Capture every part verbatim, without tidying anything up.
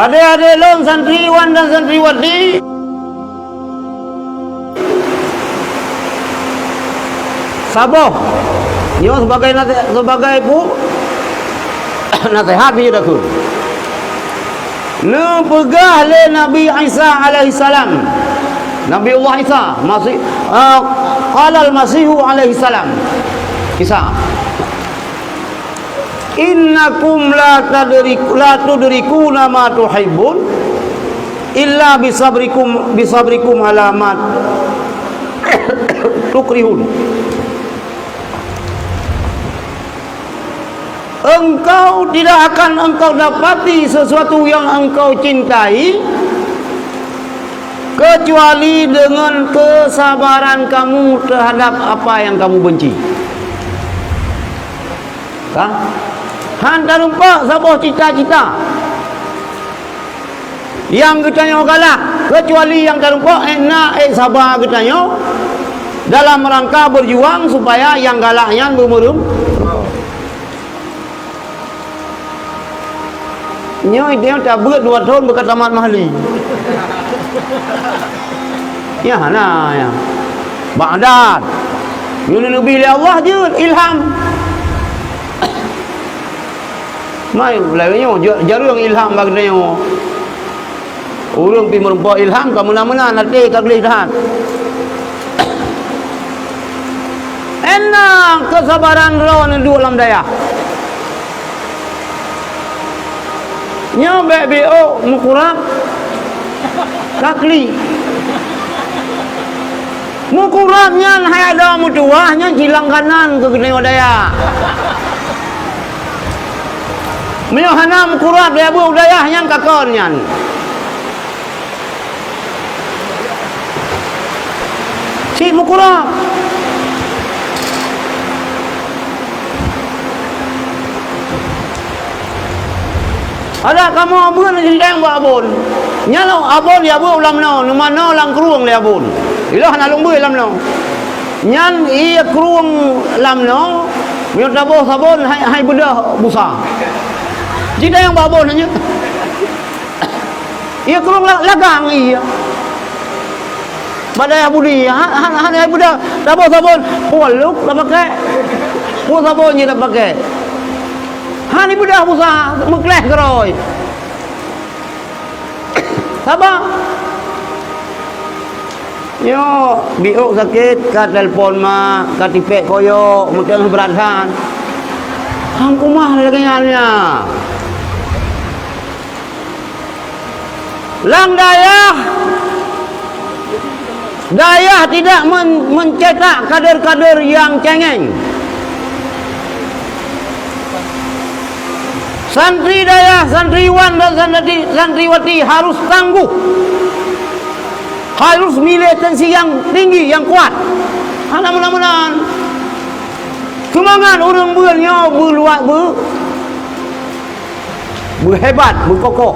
Adék-adék lôn santriwan dan santriwati, saboh nyoe sebagai nase-, sebagai pu-, naseuhat bak geutanyoe. Neupeugah lé Nabi Isa alaihissalam, Nabi Allah Isa, Masih, ah, qalal Masihu alaihissalam, Isa, "Innakum la tadrik-, la tudrikuna ma tuhibbun illa bisabrikum, bisabrikum ala ma tukrihun." Engkau tidak akan engkau dapati sesuatu yang engkau cintai kecuali dengan kesabaran kamu terhadap apa yang kamu benci. Ka? Han tarumpok saboh cita-cita nyang geutanyoe galak, keucuali nyang tarumpok ék na ék saba geutanyoe dalam rangka beujuang supaya nyang galak nyan beumeureumpok. Nyoe idéh tabeuet dua thon beukatamat mahli. Ya, na, ya. Ba'dat. Nyoe neubi lé Allah jeuet ilham. Mai, lagée nyoe, ja-, jareueng ilham bak geutanyoe. Ureuëng pih meurumpok ilham ka meunan-meunan, até ka gleh that. Enang keusabaran droe neuduek lam dayah. Nyoe bék biôk meukurab ka klik. Meukurab nyan hai adoe meutuwah nyan cilangkanan keu geutanyoe dayah. Meunyoe hana meukurab lé abu dayah nyan kakon nyan. Cit meukurab. Adak kamoe beuet sinteng bak abon. Nyan lom abon ya beuet ulam noe, neumanoe lam krueng lé abon. Ilôh hana lôn beuet lam noe. Nyan ié krueng lam noe, meunyoe taboh sabon hai, hai beudoh busa. Jidayang bak abon nyan. Ié krueng la-, lagang ié. Bak dayah budi, ha, ha, ha, hai beudoh taboh sabon, puan luk tapakè. Puan sabon jih tapakè. Hani beudoh busa, meukleh keurôi. Saba. Nyoe, biôk sakét, ka telepon mak, ka tipék koyok, meuteumé brat that. Hang kumaha lagée nyan nyan. Lam dayah, dayah tidak men-, mencetak kader-kader yang cengeng. Santri dayah, santriwan dan santri-, santriwati harus tangguh, harus milih tensi yang tinggi, yang kuat. Hana meunan-meunan. Seumangat ureuëng beuet nyoe beuluak beu-, beuhebat, beukokoh.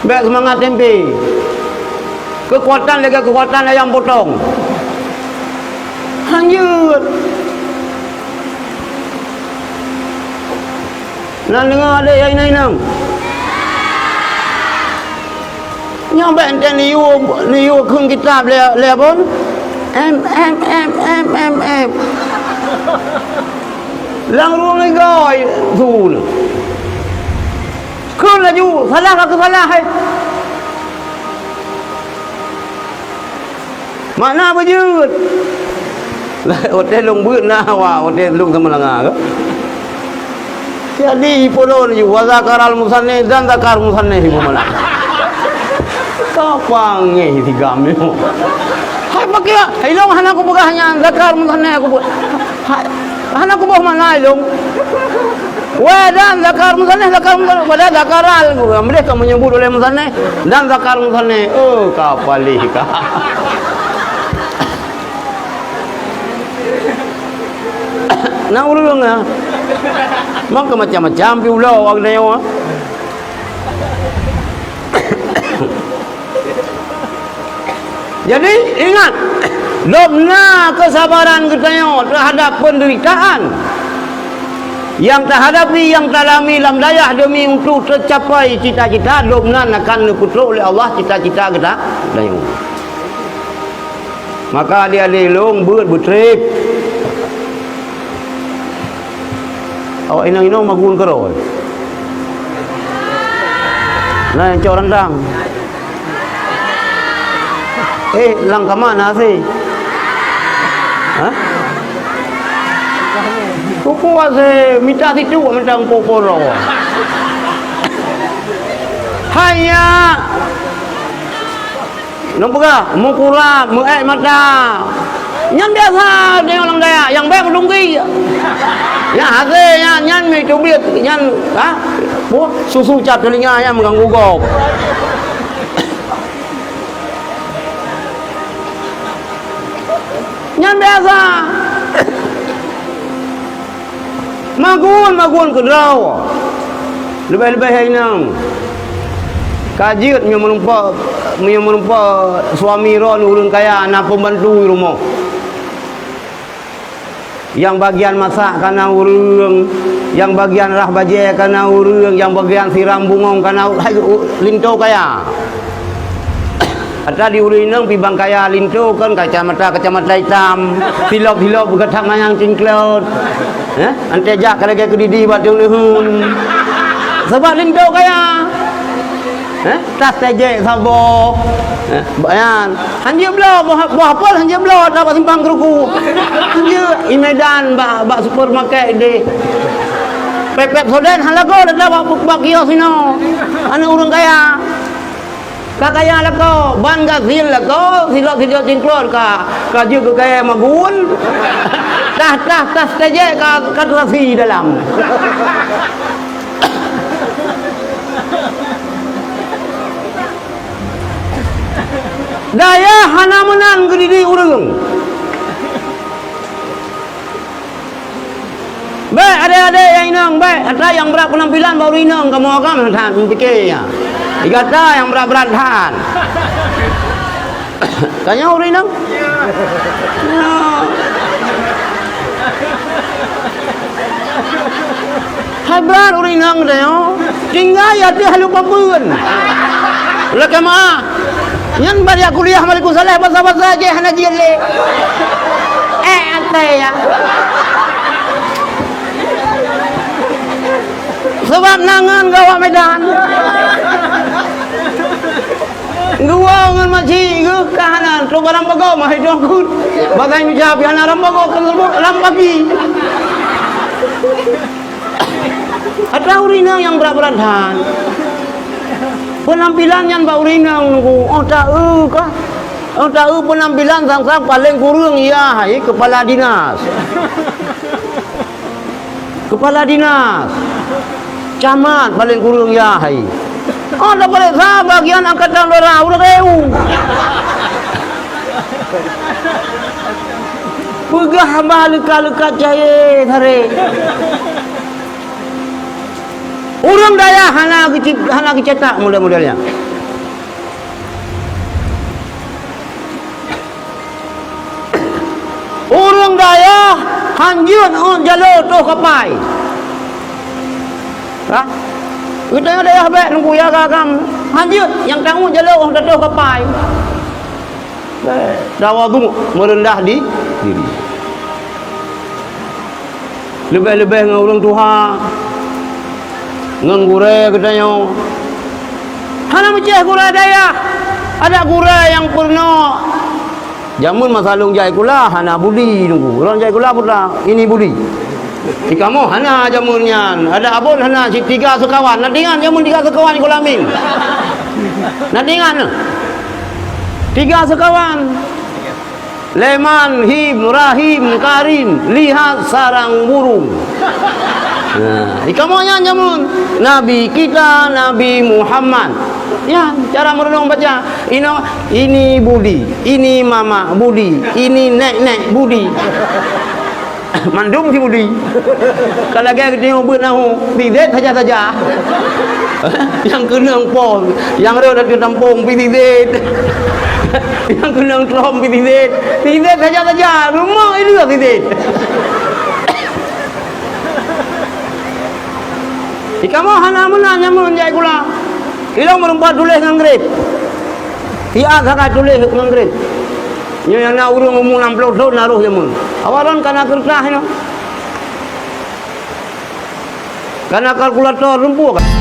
Bék seumangat tempe. Keukuatan lagée keukuatan ayam potong. Hanjeuet. Na deungoe adék nyang inong-inong? Nyoe bék enteuk neuyue, neuyue kheun kitab lé, lé abon. Em, em, em, em, em, em. Lam rueng igoe su. Kheun laju, salah ka keusalah, hai. Makna beujeuet. Watée lôn beuet na, wa, watée lôn sama langa ka. Jadi, ipeulon laju, wa zakaral musannif dan zakar musannif ibu malam. Ka pangéh si gam nyoe. Hai pakai, ilong hana kupeugah nyan, zakar musannif aku buat. Hai, hana kuboh makna ilong. Wa dan zakar musannif, zakar musannif, pada zakaral. Boleh kamu nyebut oleh musannif dan zakar musannif. Oh, ka palih ka. Na ureuëng ah. Maka macam-macam pi ulo awak nyoe. Jadi, ingat, dum na keusabaran geutanyoe teuhadap peunderitaan. Nyang tahadapi, nyang talami lam dayah demi untuk teucapai cita-cita, lom nan akan neupeutrok lé Allah cita-cita geutanyoe. Maka adik-adik lôn beuet beutrép. Awak inong-inong magun keurôi. Nah, yang cok randang. Eh, lam kama na asèe? Hah? Kuku asèe, mita situ mantong poporo. Hanya. Nang peugah, meukurab, meuék mata. Nyan biasa deungon lam dayah, nyang bèk meudunggi. Nyang hasé nyan, nyan meutubiet, nyan, ha? Puh, susu cap telinga nyan meuganggu gob. Nyan biasa. Magun, magun keudroe. Leubeh-leubeh hai inong. Ka jeuet meunyoe meurumpok, meunyoe meurumpok suami droeneuh ureueng kaya, na pembantu di rumoh. Nyang bagian masak ka na ureueng, nyang bagian rah bajèe ka na ureueng, nyang bagian siram bungong ka na u-, hai, u-, linto kaya. Ata di ureueng inong pih ban kaya linto kan kacamata, kacamata itam, silop-silop geutak manyang cingklot. Eh, anté jak ka lagèe keudidi bak teungeuleuheun. Sabab linto kaya. Eh, tas tejek saboh. Eh, bayan. Hanjeuet bloe, boh, boh apel hanjeuet bloe, ata bak simpang Keuruku. Hanjeuet, i Medan, bak, bak supermarket deh. Pep-pep soden, han lagoe, ata bak, bak kios inoe. Aneuk ureueng kaya. Ka kaya lakoe, ban gasil lakoe, silop-silop cingklot ka, ka jeuet keu kayèe magun. Tah-tah tas tejek ka, ka teurasi dalam. Dayah hana meunan geudidik ureueng. Bèk, adék-adék nyang inong, bèk. Atra nyang brat peunampilan bak ureueng inong, kamoe agam that meupiké, ya. Di gata nyang brat-brat that. Tanyoe ureueng inong? Ya. Hai brat ureueng inong tanyoe. Tinggai ateueh lôn pampeuen. Lakèe meu'ah. Nyan bak jak kuliah Malikussaleh basa-basa jih hana jeuet lé. Eh, atai ya. Sabab na ngon geuh awak Medan. Geuwoe ngon makcik geuh ka hana trok barang bagoe mah hidong kut. Basa Indonesia pih hana ram bagoe keu lam pagi. Atra ureueng inong nyang brat-brat that. Peunampilan nyan bak ureueng inong nunggu, oh, taeu kah? Oh, taeu peunampilan sang-sang paleng kureueng, ya hai keupala dinas. Keupala dinas. Camat paleng kureueng, ya hai. Oh, tapareksa bagian angkatan udara, ureueng eu. Peugah haba leuka-leuka cahé saré. Ureueng dayah hana geucit-, hana geucetak model-model nyan. Ureueng dayah han jeuet ngon jaloe toh kapai. Ha? Geutanyoe dayah bèk nunggu ya gagam. Han jeuet nyang tanggong jaloe toh kapai. Tawadhu, meureundah di-, diri. Leubeh-leubeh ngon ureueng tuha, ngon gurèe geutanyoe. Hana meucéh gurèe dayah, adak gurèe nyang peurunoe. Jameun masa lôn jai sikula hana budi nunggu. Lôn jai sikula buta, ini budi. Di kamoe hana jameun nyan. Adak abon hana, si tiga seukawan. Na ingat jameun tiga seukawan sikula min? Na ingat na? Tiga seukawan. Leman, Him, Rahim, Karim, lihat sarang burung. Nah, di kamoe nyan jameun. Nabi kita, Nabi Muhammad. Ya, cara meureunoe baca. Ino, ini Budi, ini Mama Budi, ini Nek-nek Budi. Mandum si Budi. Ka lagèe geutanyoe beuet nahu, si Z saja-saja. Nyang keunong po, nyang rhot ateueh tampông pih si Z. Nyang keunong trom pih si Z. Si Z saja-saja, rumoh ilèe si Z. Di kamoe hana meunan jameun jak sikula. Ilong meureumpok tuléh ngon grep. Siat sagai tuléh ngon grep. Nyoe nyang na ureuëng umu enam puluh thon na roh jameun. Awak droen kana keureutah nyoe. Kana kalkulator rumpok.